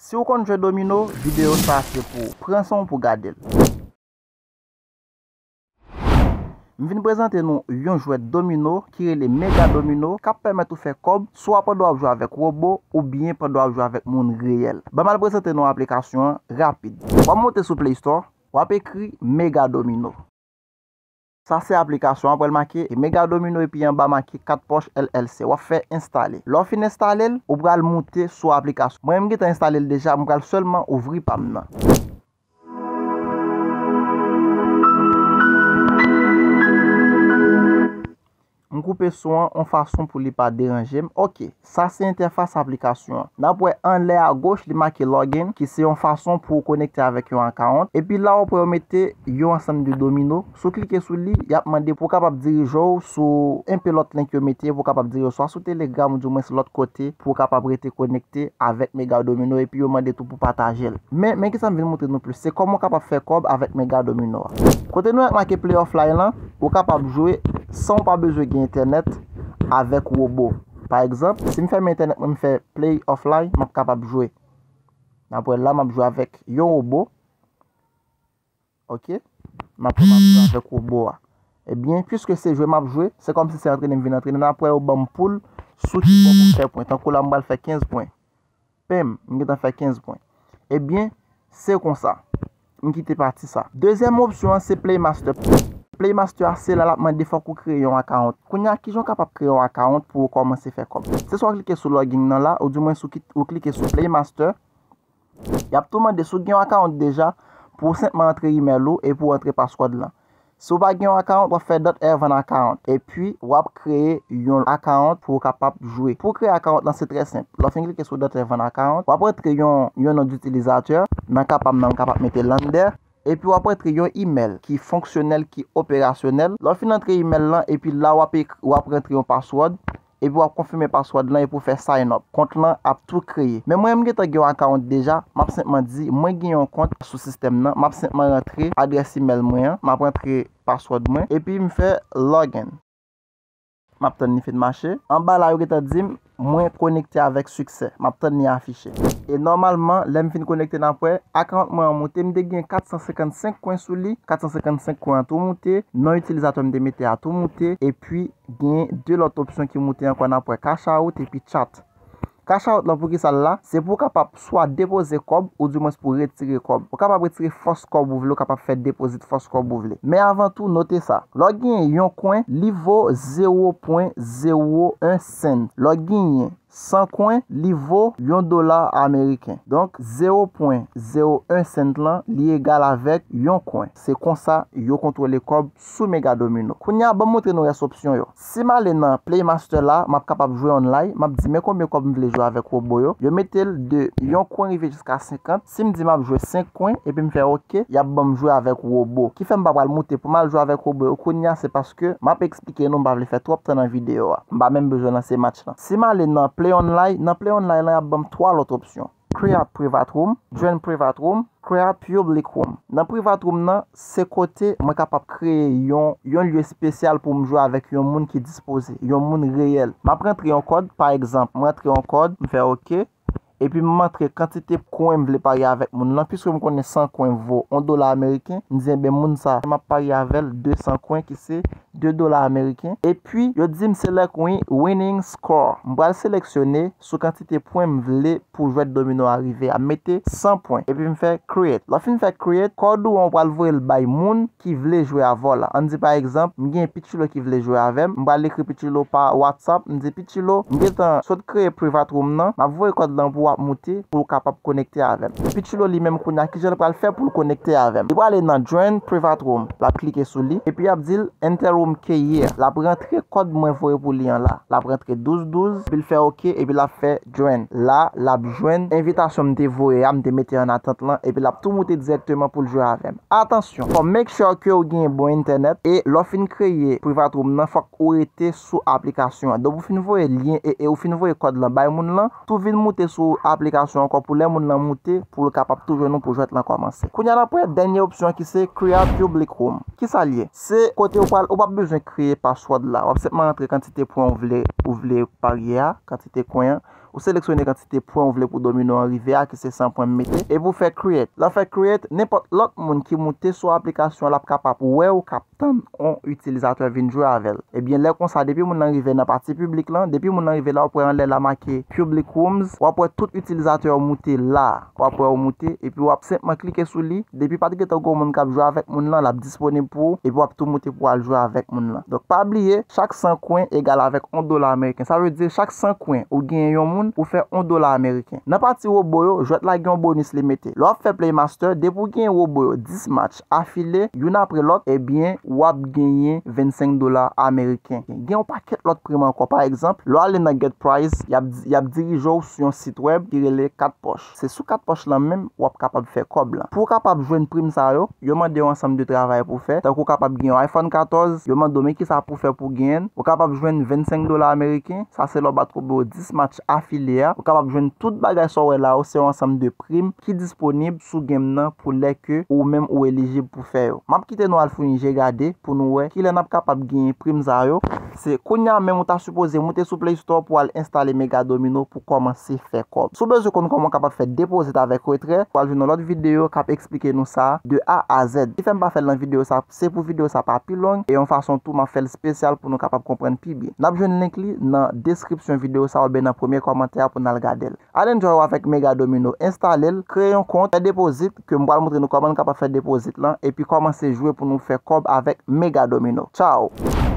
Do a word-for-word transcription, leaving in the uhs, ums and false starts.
Si w konn jwe domino, videyo sa a se pou ou. Pran san w pou w gade l. M vin prezante nou yon jwèt domino ki rele Mega Domino k ap pèmèt ou fè kòb swa pandan w ap jwe avèk wobo oubyen pandan w ap jwe avèk moun reyèl. Ban m al prezante nou aplikasyon an rapid. W ap monte sou Play Store, w ap ekri Mega Domino. Sa se aplikasyon an, w ap wè l make Mega Domino epi anba make kat pòch L L C. W ap fè enstale. Lè w fin enstale l, ou pral moute sou aplikasyon. Mwen menm m gentan enstale l deja, m pral sèlman ouvri pa m nan. M koupe son an yon fason pou li pa deranje m. Ok, sa se entèfas aplikasyon an. N ap wè anlè agoch li make login, ki se yon fason pou w konekte avèk yon akawont. Epi la w ap wè yo mete yon ansanm de domino. Si w klike sou li, y ap mande pou w kapab dirije w sou enpe lòt link yo mete, pou w kapab dirije w swa sou Telegram ou dimwens lòt kote pou w kapab rete konekte avèk Mega Domino epi yo mande tou pou pataje l. Men, men kisa m vin montre nou plis, se kòman w kapab fè kòb avèk Mega Domino a. Kote nou wè k make Play Offline lan, ou kapab jwe san w pa bezwen gen entènèt avèk wobo. Pa egzanp, si m fèmen entènèt mwen, m fè Play Offline, m ap kapab jwe. N ap wè la, m ap jwe avèk yon wobo. Ok? M ap, m ap jwe avèk wobo a. Ebyen, piske se jwe m ap jwe, se kòmsi se antrene m vin antrene. N ap wè yo ban m poul sou ki bò pou m fè pwen. Tankou la, m pral fè kenz pwen. Penm, m gentan fè kenz pwen. Ebyen, se konsa. M kite pati sa. Dezyèm opsyon an, se Play Master. Play Master a, se la l ap mande fòk ou kreye yon akawont. Kounye a, kijan w kapab kreye yon akawont pou w kòmanse fè kòb? Se swa w klike sou login nan la, ou dimwens ou ki-, ou klike sou Play Master. Y ap tou mande si w gen yon akawont deja, pou w senpman antre imèl ou epi w antre password lan. Si w pa gen yon akawont, w ap fè don't have an account. Epi, w ap kreye yon akawont pou w kapab jwe. Pou w kreye akawont lan, se trè senp. Lè w fin klike sou don't have an account, w ap rantre yon, yon non ditilizatè. Nan ka pa m nan, m kapab mete Lander. Epi w ap rantre yon imèl ki fonksyonèl, ki operasyonèl. Lè w fin antre imèl lan, epi la w ap ekri, w ap rantre yon password. Epi w ap konfime password lan epi w fè sign up. Kont lan ap tou kreye. Men mwen, m gentan gen yon akawont deja, m ap senpman di, mwen gen yon kont sou sistèm nan, m ap senpman rantre adrès imèl mwen an, m ap rantre password mwen, epi m fè login. M ap tann li fin mache. Anba la, yo gentan di m, mwen konekte avèk siksè. M ap tann li afiche. E nòmalman, lè m fin konekte, n ap wè, akawont mwen an moute, m te gen kat san senkannsenk kwen sou li, kat san senkannsenk kwen an tou moute, non itilizatè m te mete a tou moute, epi gen de lòt opsyon ki moute ankò, n ap wè cash out epi chat. Cash out lan, poukisa l la? Se pou w kapab swa depoze kòb, oudimwens pou w retire kòb. Ou kapab retire fòs kòb ou vle, ou kapab fè depozit fòs kòb ou vle. Men avan tou, note sa. Lè w genyen yon kwen, li vo zewo pwen zewo en sent. Lè w genyen san kwen, li vo yon dola ameriken. Donk, zewo pwen zewo en sent lan, li egal avèk yon kwen. Se konsa yo kontwole kòb sou Mega Domino. Kounye a, ban m montre nou rès opsyon yo. Si m ale nan Play Master la, m ap kapab jwe online. M ap di, men konbyen kòb m vle jwe avèk wobo yo. Yo mete l de yon kwen rive jiska senkant. Si m di m ap jwe senk kwen, epi m fè oke, y ap ban m jwe avèk wobo. Ki fè m pa pral moute pou m al jwe avèk wobo yo kounye a, se paske m ap eksplike nou, m pa vle fè twòp tan nan videyo a. M pa menm bezwen lanse match lan. Si m ale nan Play Online, nan Play Online lan, y ap ban m twa lòt opsyon. Create Private Room, Join Private Room, Create Public Room. Nan Private Room nan, se kote mwen kapab kreye yon, yon lye espesyal pou m jwe avèk yon moun ki dispoze, yon moun reyèl. M ap rantre yon kòd, pa egzanp, m rantre yon kòd, m fè oke, epi m antre kantite kwen m vle parye avèk moun lan, piske m konnen san kwen vo yon dola ameriken, m di, enben, moun sa, m ap parye avè l de san kwen, ki se de dola ameriken. Epi, yo di m select win-, winning score. M pral seleksyone sou kantite pwen m vle pou jwèt domino a rive a. M mete san pwen. Epi m fè create. Lè w fin fè create, kòd ou an, ou pral voye l bay moun ki vle jwe avè w la. Ann di, pa egzanp, m gen Pichilo ki vle jwe avè m. M pral ekri Pichilo pa WhatsApp. M di, Pichilo, m gentan sot kreye private room nan. M ap voye kòd lan pou w ap moute, pou w kapab konekte avè m. Pichilo li menm kounye a, kijan l pral fè pou l konekte avè m? Li prale nan Join Private Room. L ap klike sou li. Epi y ap di l, Enter room key here. L ap rantre kòd mwen voye pou li an la. L ap rantre douz douz, epi l fè oke, epi l ap fè join. La, l ap jwenn envitasyon m te voye a, m te mete an atant lan, epi l ap tou moute dirèkteman pou l jwe avè m. Atansyon, fò make sure ke w gen bon entènèt, e lè w fin kreye private room nan, fòk ou rete sou aplikasyon an. Donk, ou fin voye lyen e, e ou fin voye kòd lan bay moun lan, tou vin moute sou aplikasyon ankò pou lè moun lan moute, pou l kapab tou jwenn ou pou jwèt lan kòmanse. Kounye a n ap wè dènye opsyon ki se Create Public Room. Kisa l ye? Se kote ou pral, ou p ap bezwen kreye password la. W ap senpman rantre kantite pwen ou vle, ou vle parye a, kantite kwen an. Ou seleksyone kantite pwen ou vle pou domino an rive a, ki se san pwen m mete, epi ou fè create. Lè w fè create, nenpòt lòt moun ki moute sou aplikasyon an, l ap kapab wè w k ap tann yon itilizatè vin jwe avè l. Ebyen, lè konsa, depi moun nan rive nan pati piblik lan, depi moun nan rive la, w ap wè anlè la make public rooms, w ap wè tout itilizatè yo moute la. W ap wè yo moute, epi w ap senpman klike sou li. Depi pa t gentan gen moun k ap jwe avèk moun lan, l ap disponib pou ou, epi w ap tou moute pou w al jwe avèk moun lan. Donk, pa bliye, chak san kwen egal avèk yon dola ameriken. Sa vle di, chak san kwen ou genyen yon moun, ou fè yon dola ameriken. Nan pati wobo yo, jwèt la gen yon bonis li mete. Lè w ap fè Play Master, depi w genyen wobo yo dis match afile, youn apre lòt, ebyen, w ap genyen vennsenk dola ameriken. Gen yon pakèt lòt prim ankò. Pa egzanp, lè w ale nan Get Prize, y ap, y ap dirije w sou yon sit wèb ki rele Kat Pòch. Se sou Kat Pòch lan menm w ap kapab fè kòb lan. Pou w kapab jwenn prim sa yo, yo mande yon ansanm de travay pou w fè. Tankou w kapab gen yon iPhone katòz, yo mande w men kisa pou w fè pou w genyen l. Ou kapab jwenn vennsenk dola ameriken, sa se lè w bat koube w dis match afile a. Ou kapab jwenn tout bagay sa w wè la yo, se yon ansanm de prim ki disponib sou game nan pou lè ke ou menm ou elijib pou fè yo. M ap kite nou al fouye je gade pou nou wè kilè n ap kapab genyen prim sa yo. Se kounye a menm ou ta sipoze moute sou Play Store pou al enstale Mega Domino pou kòmanse fè kòb. Si w bezwen konn kòman w kapab fè depozit avèk retrè, w al jwenn yon lòt videyo k ap eksplike nou sa de A a Z. Ki fè m pa fè l nan videyo sa, se pou videyo sa pa pi long, e yon fason tou m ap fè l espesyal pou nou kapab konprann pi byen. N ap jwenn link li nan deskripsyon videyo sa oubyen nan premye kòmantè a pou n al gade l. Al enjoy w avèk Mega Domino, enstale l, kreye yon kont, fè depozit, ke m pral montre nou kòman n kapab fè depozit lan, epi kòmanse jwe pou nou fè kòb avèk Mega Domino. Tchao!